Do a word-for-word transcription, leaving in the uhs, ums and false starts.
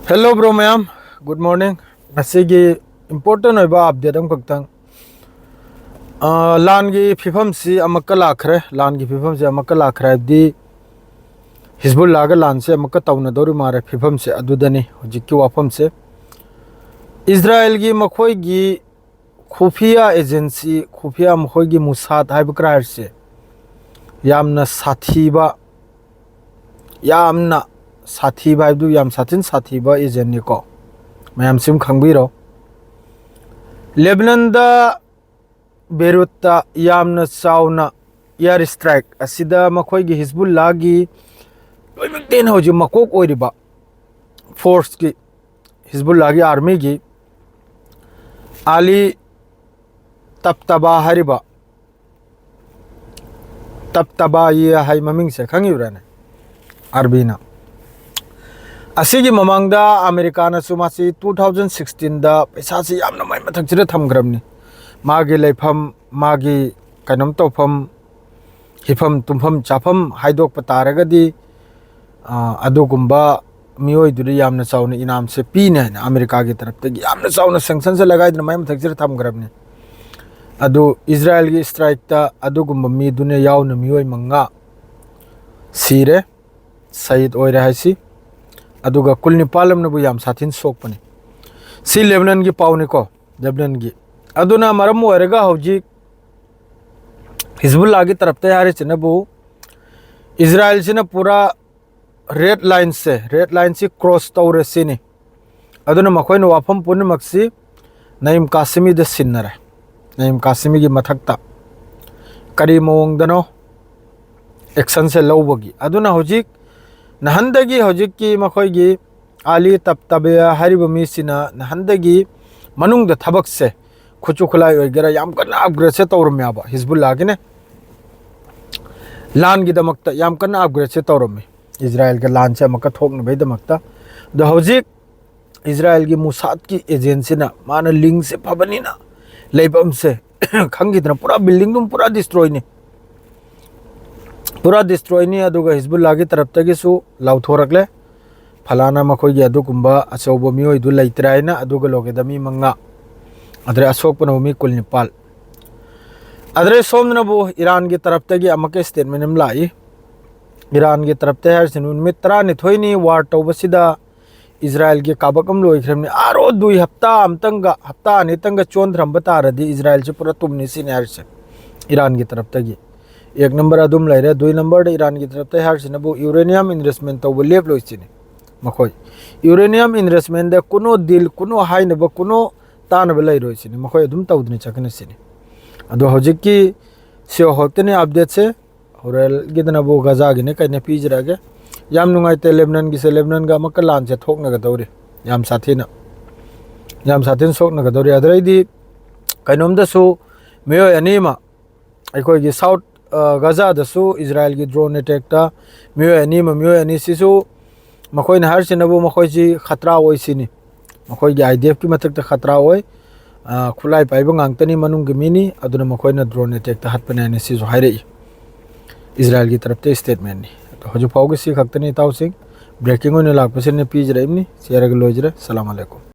Hello bro ꯃꯌꯥꯝ, good morning. ꯉꯁꯤꯒꯤ important ꯑꯣꯏꯕ update ꯑꯃꯈꯛꯇꯪ꯫ ꯑꯥ, ꯂꯥꯟꯒꯤ ꯐꯤꯕꯝꯁꯤ ꯑꯃꯨꯛꯀ ꯂꯥꯛꯈ꯭ꯔꯦ꯫ ꯂꯥꯟꯒꯤ ꯐꯤꯕꯝꯁꯤ ꯑꯃꯨꯛꯀ ꯂꯥꯛꯈ꯭ꯔꯦ ꯍꯥꯏꯕꯗꯤ ꯍꯤꯖꯕꯨꯜꯂꯥꯒ ꯂꯥꯟꯁꯦ ꯑꯃꯨꯛꯀ ꯇꯧꯅꯗꯧꯔꯤ ꯃꯥꯜꯂꯦ꯫ ꯐꯤꯕꯝꯁꯦ ꯑꯗꯨꯗꯅꯤ ꯍꯧꯖꯤꯛꯀꯤ ꯋꯥꯐꯝꯁꯦ꯫ ꯏꯁꯔꯥꯏꯜꯒꯤ ꯃꯈꯣꯏꯒꯤ ꯈꯨꯐꯤꯌꯥ agency, ꯈꯨꯐꯤꯌꯥ ꯃꯈꯣꯏꯒꯤ ꯃꯨꯁꯥꯗ ꯍꯥꯏꯕ ꯀꯔꯥꯏꯁꯦ ꯌꯥꯝꯅ ꯁꯥꯊꯤꯕ, ꯌꯥꯝꯅ ꯁꯥꯊꯤꯕ ꯍꯥꯏꯕꯗꯨ ꯌꯥꯝ ꯁꯥꯊꯤꯟ ꯁꯥꯊꯤꯕ agentꯅꯤꯀꯣ꯫ ꯃꯌꯥꯝꯁꯤ ꯑꯃ ꯈꯪꯕꯤꯔꯣ꯫ ꯂꯦꯕꯅꯟꯗ ꯕꯦꯔꯨꯠꯇ ꯌꯥꯝꯅ ꯆꯥꯎꯅ air strike ꯑꯁꯤꯗ ꯃꯈꯣꯏꯒꯤ ꯍꯤꯖꯕꯨꯜꯂꯥꯒꯤ ꯂꯣꯏꯅꯃꯛꯇꯩꯅ ꯍꯧꯖꯤꯛ ꯃꯀꯣꯛ ꯑꯣꯏꯔꯤꯕ forceꯀꯤ, ꯍꯤꯖꯕꯨꯜꯂꯥꯒꯤ armyꯒꯤ ꯑꯂꯤ ꯇꯞꯇꯕꯥ ꯍꯥꯏꯔꯤꯕ, ꯇꯞꯇꯕꯥꯌꯤ ꯍꯥꯏ ꯃꯃꯤꯡꯁꯦ ꯈꯪꯉꯤꯕ꯭ꯔꯥꯅꯦ? ꯑꯥꯔꯕꯤꯅ꯫ ꯑꯁꯤꯒꯤ ꯃꯃꯥꯡꯗ ꯑꯃꯦꯔꯤꯀꯥꯅꯁꯨ ꯃꯥꯁꯤ two thousand sixteenꯗ ꯄꯩꯁꯥꯁꯤ ꯌꯥꯝꯅ ꯃꯩ ꯃꯊꯛꯁꯤꯗ ꯊꯝꯈ꯭ꯔꯕꯅꯤ꯫ ꯃꯥꯒꯤ ꯂꯩꯐꯝ, ꯃꯥꯒꯤ ꯀꯩꯅꯣꯝ ꯇꯧꯐꯝ, ꯍꯤꯐꯝ, ꯇꯨꯝꯐꯝ, ꯆꯥꯐꯝ ꯍꯥꯏꯗꯣꯛꯄ ꯇꯥꯔꯒꯗꯤ, ꯑ, ꯑꯗꯨꯒꯨꯝꯕ ꯃꯤꯑꯣꯏꯗꯨꯗ ꯌꯥꯝꯅ ꯆꯥꯎꯅ ꯏꯅꯥꯝꯁꯦ ꯄꯤꯅꯤ ꯍꯥꯏꯅ ꯑꯃꯦꯔꯤꯀꯥꯒꯤ ꯇꯔꯞꯇꯒꯤ ꯌꯥꯝꯅ ꯆꯥꯎꯅ sanctionꯁꯦ ꯂꯒꯥꯏꯗꯨꯅ ꯃꯩ ꯃꯊꯛꯁꯤꯗ ꯊꯝꯈ꯭ꯔꯕꯅꯤ꯫ ꯑꯗꯨ ꯏꯁꯔꯥꯏꯜꯒꯤ strikeꯇ ꯑꯗꯨꯒꯨꯝꯕ ꯃꯤꯗꯨꯅ ꯌꯥꯎꯅ ꯃꯤꯑꯣꯏ ꯃꯉꯥ ꯁꯤꯔꯦ, ꯁꯍꯤꯗ ꯑꯣꯏꯔꯦ ꯍꯥꯏꯁꯤ꯫ ꯑꯗꯨꯒ ꯀꯨꯟꯅꯤꯄꯥꯜ ꯑꯃꯅꯕꯨ ꯌꯥꯝ ꯁꯥꯊꯤꯅ ꯁꯣꯛꯄꯅꯤ꯫ ꯁꯤ ꯂꯦꯕꯅꯟꯒꯤ ꯄꯥꯎꯅꯤꯀꯣ, ꯂꯦꯕꯅꯟꯒꯤ꯫ ꯑꯗꯨꯅ ꯃꯔꯝ ꯑꯣꯏꯔꯒ ꯍꯧꯖꯤꯛ ꯍꯤꯖꯕꯨꯜꯂꯥꯒꯤ ꯇꯔꯞꯇ ꯍꯥꯏꯔꯤꯁꯤꯅꯕꯨ ꯏꯁꯔꯥꯏꯜꯁꯤꯅ ꯄꯨꯔꯥ red lineꯁꯦ, red lineꯁꯤ cross ꯇꯧꯔꯦ ꯁꯤꯅꯤ꯫ ꯑꯗꯨꯅ ꯃꯈꯣꯏꯅ ꯋꯥꯐꯝ ꯄꯨꯝꯅꯃꯛꯁꯤ ꯅꯌꯤꯝ ꯀꯥꯁꯤꯃꯤꯗ ꯁꯤꯟꯅꯔꯦ꯫ ꯅꯌꯤꯝ ꯀꯥꯁꯤꯃꯤꯒꯤ ꯃꯊꯛꯇ ꯀꯔꯤ ꯃꯑꯣꯡꯗꯅꯣ actionꯁꯦ ꯂꯧꯕꯒꯤ꯫ ꯑꯗꯨꯅ ꯍꯧꯖꯤꯛ ꯅꯍꯥꯟꯗꯒꯤ ꯍꯧꯖꯤꯛꯀꯤ ꯃꯈꯣꯏꯒꯤ ꯑꯂꯤ ꯇꯞꯇꯕꯤꯌꯥ ꯍꯥꯏꯔꯤꯕ ꯃꯤꯁꯤꯅ ꯅꯍꯥꯟꯗꯒꯤ ꯃꯅꯨꯡꯗ ꯊꯕꯛꯁꯦ, ꯈꯨꯠꯁꯨ ꯈꯨꯠꯂꯥꯏ ꯑꯣꯏꯒꯦꯔꯥ, ꯌꯥꯝ ꯀꯟꯅ upgradeꯁꯦ ꯇꯧꯔꯝꯃꯦꯕ ꯍꯤꯖꯕꯨꯜꯂꯥꯒꯤꯅꯦ꯫ ꯂꯥꯟꯒꯤꯗꯃꯛꯇ ꯌꯥꯝ ꯀꯟꯅ upgradeꯁꯦ ꯇꯧꯔꯝꯃꯤ, ꯏꯁꯔꯥꯏꯜꯒ ꯂꯥꯟꯁꯦ ꯑꯃꯨꯛꯀ ꯊꯣꯛꯅꯕꯒꯤꯗꯃꯛꯇ꯫ ꯑꯗꯣ ꯍꯧꯖꯤꯛ ꯏꯁꯔꯥꯏꯜꯒꯤ ꯃꯨꯁꯥꯗꯀꯤ agentꯁꯤꯅ, ꯃꯥꯅ linkꯁꯦ ꯐꯕꯅꯤꯅ ꯂꯩꯐꯝꯁꯦ ꯈꯪꯈꯤꯗꯅ ꯄꯨꯔꯥ buildingꯗꯨꯝ ꯄꯨꯔꯥ destroyꯅꯤ, ꯄꯨꯔꯥ destroyꯅꯤ꯫ ꯑꯗꯨꯒ ꯍꯤꯖꯕꯨꯜꯂꯥꯒꯤ ꯇꯔꯞꯇꯒꯤꯁꯨ ꯂꯥꯎꯊꯣꯔꯛꯂꯦ, ꯐꯂꯥꯅ ꯃꯈꯣꯏꯒꯤ ꯑꯗꯨꯒꯨꯝꯕ ꯑꯆꯧꯕ ꯃꯤꯑꯣꯏꯗꯨ ꯂꯩꯇ꯭ꯔꯦ ꯍꯥꯏꯅ, ꯑꯗꯨꯒ ꯂꯣꯏꯒꯗ ꯃꯤ ꯃꯉꯥ, ꯑꯗꯨꯗꯩ ꯑꯁꯣꯛꯄꯅꯕꯨ ꯃꯤ ꯀꯨꯟꯅꯤꯄꯥꯜ꯫ ꯑꯗꯨꯗꯩ ꯁꯣꯝꯗꯅꯕꯨ ꯏꯔꯥꯟꯒꯤ ꯇꯔꯞꯇꯒꯤ ꯑꯃꯨꯛꯀ statement ꯑꯃ ꯂꯥꯛꯏ꯫ ꯏꯔꯥꯟꯒꯤ ꯇꯔꯞꯇ ꯍꯥꯏꯔꯤꯁꯤ, ꯅꯨꯃꯤꯠ ꯇꯔꯥꯅꯤꯊꯣꯏꯅꯤ war ꯇꯧꯕꯁꯤꯗ ꯏꯖꯔꯥꯏꯜꯒꯤ ꯀꯥꯕꯛ ꯑꯃ ꯂꯣꯏꯈ꯭ꯔꯕꯅꯤ, ꯑꯥꯔꯣ ꯗꯨꯏ ꯍꯞꯇꯥ ꯑꯃꯇꯪꯒ, ꯍꯞꯇꯥ ꯑꯅꯤꯇꯪꯒ ꯆꯣꯟꯊꯔꯝꯕ ꯇꯥꯔꯗꯤ ꯏꯖꯔꯥꯏꯜꯁꯤ ꯄꯨꯔꯥ ꯇꯨꯝꯅꯤ ꯁꯤꯅꯤ ꯍꯥꯏꯔꯤꯁꯦ ꯏꯔꯥꯟꯒꯤ ꯇꯔꯞꯇꯒꯤ꯫ ꯑꯦꯛ ꯅꯝꯕꯔ ꯑꯗꯨꯝ ꯂꯩꯔꯦ꯫ ꯗꯨꯏ ꯅꯝꯕꯔꯗ ꯏꯔꯥꯟꯒꯤ ꯇꯔꯞꯇ ꯍꯥꯏꯔꯤꯁꯤꯅꯕꯨ uranium investment ꯇꯧꯕ ꯂꯦꯞꯂꯣꯏ ꯁꯤꯅꯤ ꯃꯈꯣꯏ꯫ Uranium investmentꯗ ꯀꯨꯅꯣ deal, ꯀꯨꯅꯣ ꯍꯥꯏꯅꯕ, ꯀꯨꯅꯣ ꯇꯥꯅꯕ ꯂꯩꯔꯣꯏ ꯁꯤꯅꯤ, ꯃꯈꯣꯏ ꯑꯗꯨꯝ ꯇꯧꯗꯅ ꯆꯠꯀꯅꯤ ꯁꯤꯅꯤ꯫ ꯑꯗꯣ ꯍꯧꯖꯤꯛꯀꯤ ꯁꯤ ꯍꯧꯔꯛꯇꯅꯤ updateꯁꯦ꯫ ꯍꯣꯔꯦꯜꯒꯤꯗꯅꯕꯨ ꯒꯖꯥꯒꯤꯅꯦ ꯀꯩꯅꯦ ꯄꯤꯖꯔꯛꯑꯒꯦ꯫ ꯌꯥꯝ ꯅꯨꯡꯉꯥꯏꯇꯦ, ꯂꯦꯕꯅꯟꯒꯤꯁꯦ, ꯂꯦꯕꯅꯟꯒ ꯑꯃꯨꯛꯀ ꯂꯥꯟꯁꯦ ꯊꯣꯛꯅꯒꯗꯧꯔꯤ, ꯌꯥꯝ ꯁꯥꯊꯤꯅ, ꯌꯥꯝ ꯁꯥꯊꯤꯅ ꯁꯣꯛꯅꯒꯗꯧꯔꯤ꯫ ꯑꯗꯨꯗꯩꯗꯤ ꯀꯩꯅꯣꯝꯗꯁꯨ ꯃꯤꯑꯣꯏ ꯑꯅꯤ ꯑꯃ, ꯑꯩꯈꯣꯏꯒꯤ South, ꯑ, ꯒꯖꯥꯗꯁꯨ ꯏꯖꯔꯥꯏꯜꯒꯤ drone attackꯇ ꯃꯤꯑꯣꯏ ꯑꯅꯤ ꯑꯃ, ꯃꯤꯑꯣꯏ ꯑꯅꯤꯁꯤꯁꯨ ꯃꯈꯣꯏꯅ ꯍꯥꯏꯔꯤꯁꯤꯅꯕꯨ ꯃꯈꯣꯏꯁꯤ ꯈꯇ꯭ꯔꯥ ꯑꯣꯏ ꯁꯤꯅꯤ꯫ ꯃꯈꯣꯏꯒꯤ IDFꯀꯤ ꯃꯊꯛꯇ ꯈꯇ꯭ꯔꯥ ꯑꯣꯏ, ꯑ, ꯈꯨꯠꯂꯥꯏ ꯄꯥꯏꯕ ꯉꯥꯛꯇꯅꯤ ꯃꯅꯨꯡꯒꯤ ꯃꯤꯅꯤ, ꯑꯗꯨꯅ ꯃꯈꯣꯏꯅ drone attackꯇ ꯍꯥꯠꯄꯅꯦ ꯍꯥꯏꯅ ꯁꯤꯁꯨ ꯍꯥꯏꯔꯛꯏ꯫ ꯏꯖꯔꯥꯏꯜꯒꯤ ꯇꯔꯞꯇ statementꯅꯤ꯫ ꯑꯗꯣ ꯍꯧꯖꯤꯛ ꯐꯥꯎꯒꯤ ꯁꯤ ꯈꯛꯇꯅꯤ ꯏꯇꯥꯎꯁꯤꯡ, breaking ꯑꯣꯏꯅ ꯂꯥꯛꯄꯁꯤꯅ ꯄꯤꯖꯔꯛꯏꯕꯅꯤ꯫ ꯆꯦꯔꯒ ꯂꯣꯏꯖꯔꯦ꯫ ꯁꯂꯥꯝ ꯑꯂꯩꯀꯨꯝ꯫